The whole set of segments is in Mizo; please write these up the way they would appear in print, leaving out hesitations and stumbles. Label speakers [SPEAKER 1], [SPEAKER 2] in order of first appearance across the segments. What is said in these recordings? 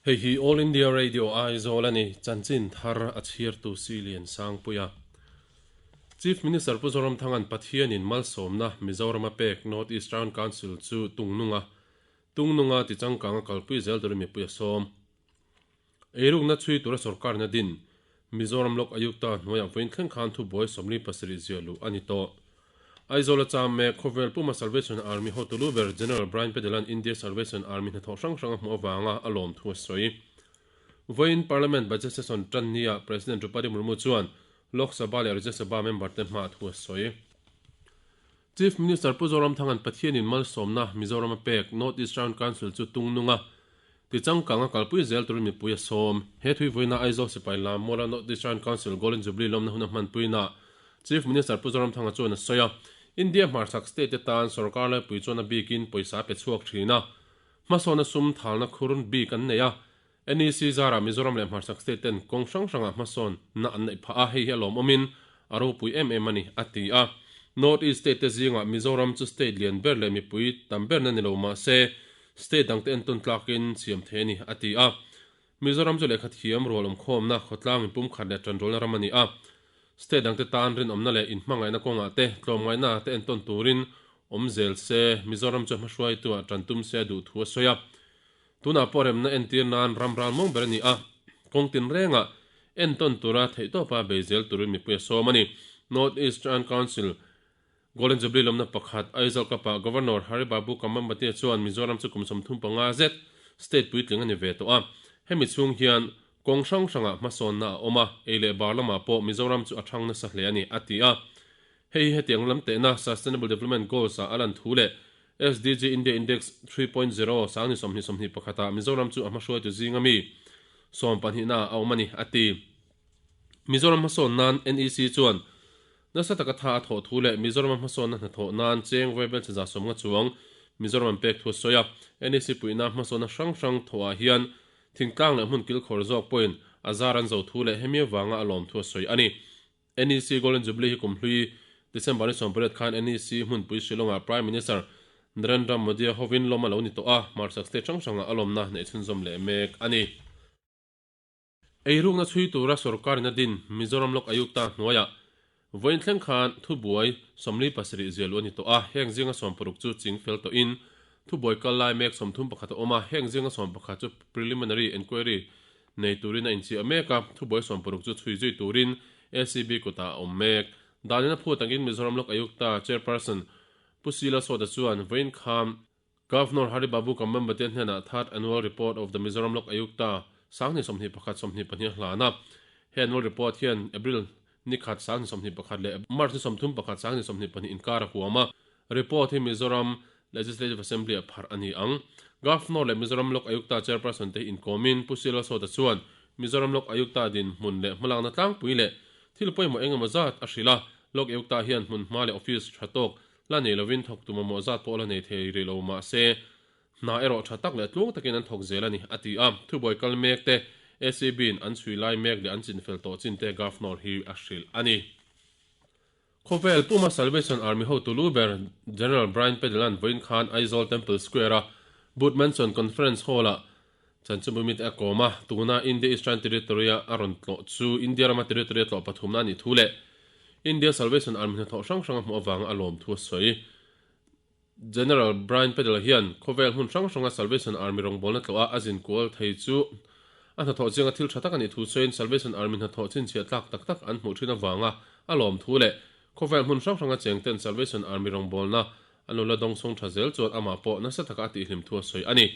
[SPEAKER 1] Hei hi All India Radio Aizawl a ni, chanchin thar a chhiartu Silian Sangpuia. Chief Minister Pu Zoramthanga'n Pathianin malsawmna Mizoram a pek North East Town Council chu Tungnunga Tungnunga tichangkang a kalpui zel turin mipui a sawm. Eirukna chhui tura sorkarna din Mizoram Lok Ayukta hnuaiah vawiin thleng khan thubuai 47 ziah luh a ni tawh. Aizawl a cham mek khawvel puma Salvation Army hotu lu ber General Brian Pedelan India Salvation Army hnathawh hrang hrang a hmuh avanga a lawm thu a sawi. Vawiin Parliament Budget Session tan nia President Droupadi Murmu chuan Lok Sabha leh Rajya Sabha member te hmaah thu a sawi. Chief Minister Pu Zoramthanga'n Pathianin malsawmna Mizoram a pek North East Round Council chu tungnunga tichangkang a kalpui zel turin mipui a sawm. He thuivuina Aizawl sipai lam muala North East Round Council Golden Jubilee lawmna hun a hmanpuinaah Chief Minister Pu Zoramthanga chuan a sawi a, India hmarchhak state te tan sorkar laipui chuan a bikin pawisa a pe chhuak thin a, hmasawnna sum thalna khur bik an nei a, NEC zarah Mizoram leh hmarchhak state ten kawng hrang hrangah hmasawnna an neih phah a, hei hi a lawmawmin a ropui em em a ni, a ti a. North East state te zingah Mizoram chu state lian ber leh mipui tam berna ni lo mah se state dangte entawn tlakin siam thei a ni, a ti a. Mizoram chu lehkha thiam rual awmkhawmna, khawtlang inpumkhat leh tanrualna ram a ni a. State dangte tan rinawmna leh inhmangaihna kawngah te, tlawmngaihna te entawn turin awm zel se, Mizoram chu hmahruaituah tan tum se a duh thu a sawi a. Tunah pawh remna entir nan ram ral mawng ber a ni a, kawng tinrengah entawn tura theihtawpa bei zel turin mipui a sawm a ni. North East Town Council Golden Jubilee lawmna pakhat Aizawl Cup-ah Governor Hari Babu Kambhampati chuan Mizoram chu kum 35 zet state puitling a ni ve tawh a, hemi chhung hian kawng hrang hrangah hmasawnna a awm a, ei leh bar lamah pawh Mizoram chu a thang nasa hle a ni, a ti a. Hei hi hetiang lam tehna Sustainable Development Goals-ah a lan thu leh SDG India Index 3.0 sangni 20 21 ah Mizoram chu a hmahruaitu zinga mi 12 na a awm a ni, a ti. Mizoram hmasawn nan NEC chuan nasa taka tha a thawh thu leh Mizorama hmasawnna hnathawh nan cheng vaibel cheza 50 chuang Mizoram an pek thu a sawi a. NEC puihna hmasawnna hrang hrang thawhah hian thingtlang leh hmun kilkhawr zawk pawhin a zar an zo thu leh hemi avanga a lawm thu a sawi a ni. NEC Golden Jubilee hi kum hlui December ni 18 khan NEC hmunpui Shillong-ah Prime Minister Narendra Modi-a hovin lawm a lo ni tawh a, hmarchhak state hrang hrangah a lawmna neih chhunzawm leh mek a ni. Eirukna chhui tura sorkarin a din Mizoram Lok Ayukta hnuaiah vawiin thleng khan thubuai 47 ziah luh a ni tawh a, heng zinga 60 chu ching fel tawhin thubuai kal lai mek 31 a awm a, heng zinga 11 chu preliminary enquiry nei turin a inchiah mek a, thubuai 60 chu chhui zui turin ACB kutah a awm mek. Danin a phut angin Mizoram Lok Ayukta Chairperson Pu Sila Sawta chuan vawiin kham Governor Hari Babu Kambhampati hnenah Third Annual Report of the Mizoram Lok Ayukta 2021 22 a hlan a. He annual report hian April ni khat 2021 leh March ni 31 2022 inkar a huam a. Report hi Mizoram Legislative Assembly-ah pharh a ni ang. Governor leh Mizoram Lok Ayukta Chairperson te hi inkawmin Pu Silo Sawta chuan Mizoram Lok Ayukta dinhmun leh hmalakna tlangpui leh thil pawimawh engemaw zat a hrilh a. Lok Ayukta hian hmunhma leh office tha tawk la nei lovin thawktu mamawh zat pawh la nei thei rih lo mah se hna erawh tha tak leh tluang takin an thawk zel a ni, a ti a. Thubuai kal mek te ACB-in an chhui lai mek leh an chinfel tawh chin te Governor hi a hrilh a ni. Khawvel puma Salvation Army hotu lu ber General Brian Peddle-a'n vawiin khan Aizawl Temple Square-a Booth Mansion Conference Hall-ah chanchinbumite a kawm a, tuna India Eastern Territory-a a rawn tlawh chu India rama territory a tlawh pathumna a nih thu leh India Salvation Army hnathawh hrang hrang a hmuh avanga a lawm thu a sawi. General Brian Peddle hian khawvel hmun hrang hranga Salvation Army rawngbawlna tlawh a a zin kual thei chu a hnathawh chianga thil tha tak a nih thu sawiin Salvation Army hnathawh chhinchhiah tlak tak tak an hmuh thin avanga a lawm thu leh khawvel hmun hrang hranga cheng ten Salvation Army rawngbawlna an lo la dawngsawng tha zel chuan amah pawh nasa taka a tihhlim thu a sawi a ni.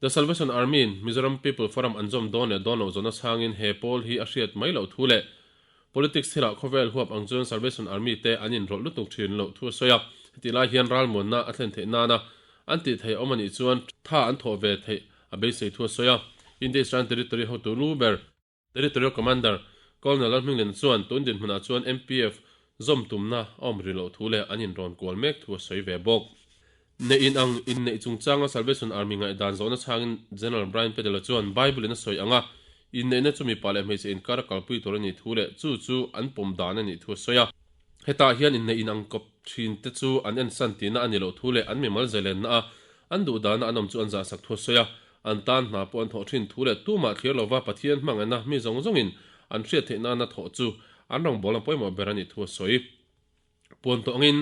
[SPEAKER 1] The Salvation Army-in Mizoram People Forum an zawm dawn leh dawn loh zawhna chhangin he pawl hi a hriat mai loh thu leh Politics thilah khawvel huap ang chuan Salvation Army te an inrawlh lutuk thin loh thu a sawi a, hetih lai hian ralmuanna a thlen theih nana an tih theih awm a nih chuan tha an thawh ve theih a beisei thu a sawi a. India Eastern Territory hotu lu ber, Territorial Commander, Colonel Lalhmingliana chuan tun dinhmunah chuan MPF zawm tumna a awm rih loh thu leh an inrawn kual mek thu a sawi ve bawk. Neih in ang inneih chungchanga Salvation Army ngaihdan zawhna chhangin General Brian Peddle-a chuan Bible-in a sawi ang a, inneihna chu mipa leh hmeichhe inkar a kalpui tur a nih thu leh chu chu an pawm dan a nih thu a sawi a. Hetah hian inneih in ang kawp thin te chu an ensan tihna a ni loh thu leh an mimal zalenna a an duh dana an awm chu an zahsak thu a sawi a. An tan hna pawh an thawh thin thu leh tumah thlir lova Pathian hmangaihna mi zawng zawngin an hriat theih nana thawh chu an rawngbawlna pawimawh ber a nih thu a sawi. Puan tawh angin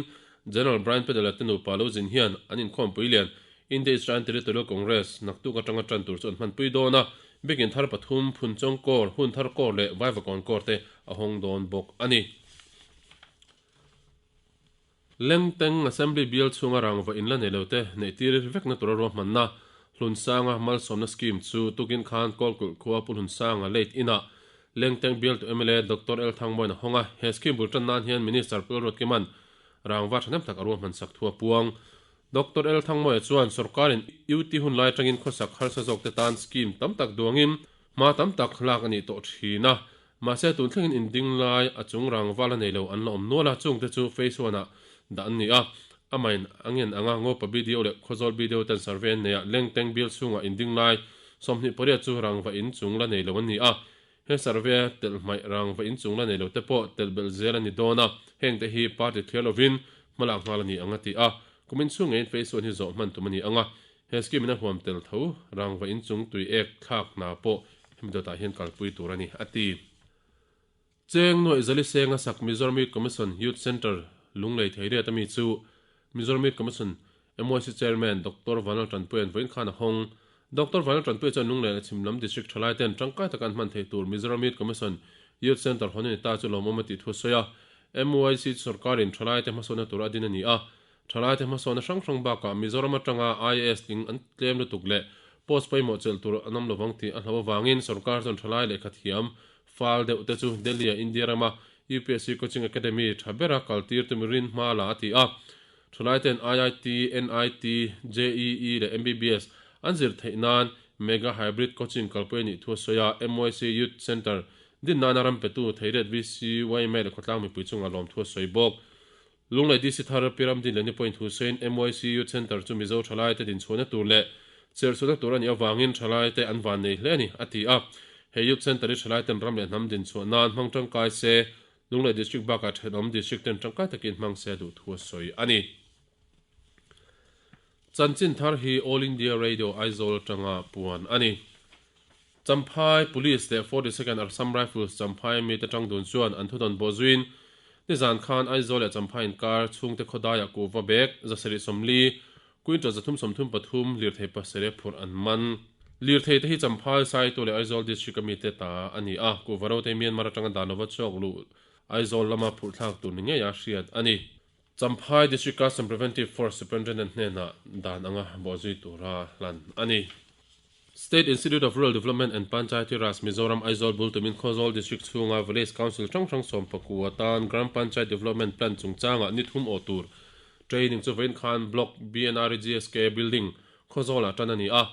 [SPEAKER 1] General Brian Pedala te nupa lo zin hian an inkhawmpui lian India Israel Territorial Congress naktuk atanga tan tur chu an hmanpui dawn a, biakin thar pathum, Phunchawng Corps, Hunthar Corps leh Vaivakawn Corps te a hawng dawn bawk a ni. Lengteng Assembly bial chhunga rangva in la nei lo te neih tir vekna tura ruahmanna Hlunsanga malsawmna scheme chu tukin khan Kawlkulh khua Pu Hlunsanga late inah Lengteng bialtu mla Doctor L Thangmawiin a hawng a, he scheme bul tan nan hian Minister Pu Lalruatkima'n rangva thahnem tak a ruahman sak thu a puang. Doctor L Thangmawia chuan sorkarin UT hun lai atangin khawsak harsa zawkte tan scheme tam tak duangin hma tam tak lak a nih tawh thin a, Mahse tun thlengin in ding lai a chung rang val a nei lo an la awm nual a, chungte chu phase one ah dah an ni a. Amahin a ngen anga Ngopa BDO leh Khawzawl BDO ten survey an nei a, Lengteng bial chhungah in ding lai 28 chu rang va in chung la nei lo an ni a. He survey a telh hmaih rang va in chung la nei lo te pawh telh belh zel a ni dawn a, hengte hi party thliar lovin hmalak nghal a ni ang a ti a. Kumin chhung ngeiin phase one hi zawh hman tum a ni ang a, He scheme in a huam tel tho, rangva inchung tui ek thlak hna pawh hemi dawtah hian kalpui tur a ni, a ti. Cheng Nuaih Zali Senga sak Mizoram Youth Commission Youth Centre Lunglei Theiriat ami chu Mizoram Youth Commission MYC Chairman Doctor Vanlal Tanpuia'n vawiin khan a hawng. Doctor Vanlal Tanpuia chuan Lunglei leh Chhim lam District thalai ten tangkai taka an hman theih tur Mizoram Youth Commission Youth Centre hawn a ni ta chu lawmawm a tih thu a sawi a. MYC chu sorkarin thalaite hmasawnna tur a din a ni a, Thalaite hmasawnna hrang hrang bakah Mizoram atanga IAS tling an tlem lutuk leh post pawimawh chelh tur an awm lovang tih a hlauh avangin sorkar chuan thalai lehkha thiam fal deuh te chu Delhi-a India rama UPSC Coaching Academy tha bera kaltir tumirin hma la a ti a. Thalaite'n IIT, NIT, JEE leh MBBS an zir theih nan Mega Hybrid Coaching kalpui a nih thu a sawi a, MYC Youth Centre din nana ram petu Theiret VCYMA leh khawtlang mipui chungah lawmthu a sawi bawk. Lunglei DC thar Pi Ramdin leh Ni Point Hussain MYCU Centre chu Mizo thalaite dinchhuahna tur leh cherchhuahna tur a nih avangin thalaite an van nei hle a ni, a ti a. He Youth Centre hi thalaiten ram leh hnam dinchhuah nan hmang tangkai se, Lunglei District bakah thenawm District ten tangkai takin hmang se a duh thu a sawi a ni. Chanchin thar hi All India Radio Aizawl atanga puan a ni. Champhai Police leh 42nd Assam Rifles Champhai mite tang dun chuan an thudawn bawh zuiin nizan khan Aizawl leh Champhai inkar chhungte khawdaiah kuhva bag 740, quintal 333 lirthei pasarih a phurh an man. Lirthei te hi Champhai, Saitu leh Aizawl District a mite ta a ni a, kuhva rote Myanmar atanga dan lova chhuak luh Aizawl lama phurh thlak tur ni ngeia hriat a ni. Champhai District Custom Preventive Force Superintendent hnenah dan anga bawhzui tura hlan a ni. State Institute of Rural Development and Panchayati Raj Mizoram Aizawl bul tumin Khawzawl District chhunga Village Council hrang hrang sawmpakua tan Gram Panchayat Development Plan chungchangah ni thum awh tur training chu vawiin khan Block BNREGSK Building Khawzawlah tan a ni a.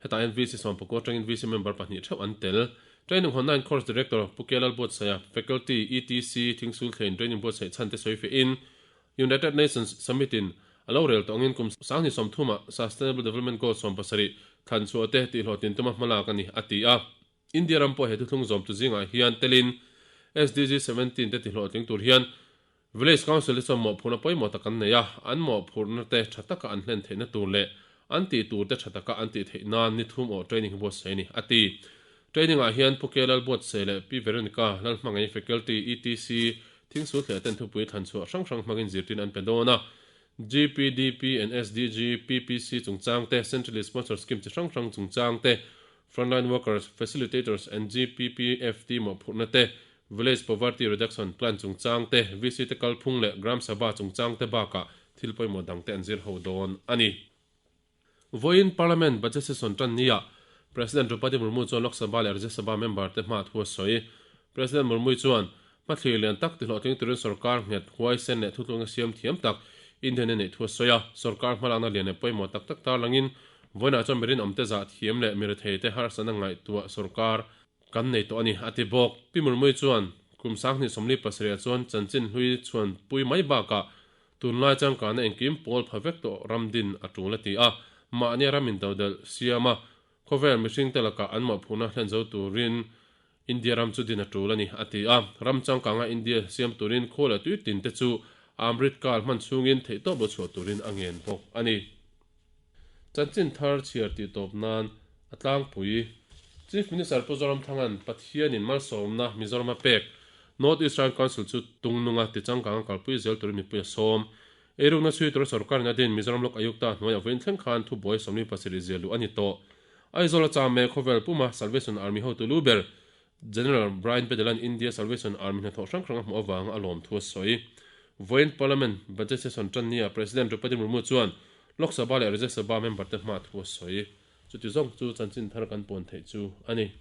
[SPEAKER 1] Hetah hian VC sawmpakua atangin VC member pahnih theuh an tel. Training hawnna in Course Director Pu Kelal Buatsaia, Faculty, etc Thingsul Thlein training buatsaih chhan te sawi fehin United Nations Summit in a lo rel tawh angin kum 2030 ah Sustainable Development Goals 17 thlan chhuah te tihhlawhtlin tuma hmalak a ni, a ti a. India ram pawh he thuthlung zawmtu zingah hian telin SDG 17 te tihhlawhtling tur hian Village Council te chuan mawhphurhna pawimawh tak an nei a, an mawhphurhna te tha taka an hlen theihna tur leh an tih tur te tha taka an tih theih nan ni thum awh training hi buatsaih a ni, a ti. Training ah hian Pu K Lalbuatsaih leh Pi Veronica Lalhmangaih Faculty etc Thingsul thliah ten thupui thlan chhuah hrang hrang hmangin zirtin an pe dawn a. GPDP and SDG, PPC chungchang te, Centrally Sponsored Scheme chi hrang hrang chungchang te, Frontline Workers, Facilitators and GPPFT mawhphurhna te, Village Poverty Reduction Plan chungchang te, VC te kalphung leh Gram Sabha chungchang te bakah thil pawimawh dang te an zir ho dawn a ni. Vawiin Parliament Budget Session tan nia President Droupadi Murmu chuan Lok Sabha leh Rajya Sabha member te hma thu a sawi. President Murmu chuan, Hmathlir lian tak tihlawhtling turin sorkar nghet, huaisen leh thutlukna siam thiam tak Indian a neih thu a sawi a. Sorkar hmalakna lian leh pawimawh tak tak tarlangin vawiinah chuan mirinawmte zah thiam leh miretheite harsatna ngaihtuah sorkar kan nei tawh a ni, a ti bawk. Pi Murmui chuan, Kum 2027 ah chuan chanchin hlui chhuan pui mai bakah tunlai changkana engkim pawl pha vek tawh ram din a tul a ti a. Mahnia ram intodelh siam a, khawvel mihringte lakah an mawhphurhna hlen zo turin India ram chu din a tul a ni, a ti a. Ram changkanga India siam turin khaw leh tui tin te chu Amrit Kaal hman chhungin theihtawp lo chhuah turin a ngen bawk a ni. Chanchin thar chhiar tih tawp nan A tlangpui. Chief Minister Pu Zoramthanga'n Pathianin malsawmna Mizoram a pek North Eastern Council chu tungnunga tichangkang a kalpui zel turin mipui a sawm. Eirukna chhui tura sorkarin a din Mizoram Lok Ayukta hnuaiah vawiin thleng khan thubuai 47 zia luh a ni tawh. Aizawl a cham mek khawvel puma Salvation Army hotu lu ber General Brian Bedell-a'n India Salvation Army hnathawh hrang hrang a hmuh avanga a lawm thu a sawi. Vawiin Parliament Budget Session tan nia President Draupadi Murmu chuan Lok Sabha leh Rajya Sabha member te hma thu a sawi. Chuti zawng chu chanchin thar kan puan theih chu a ni.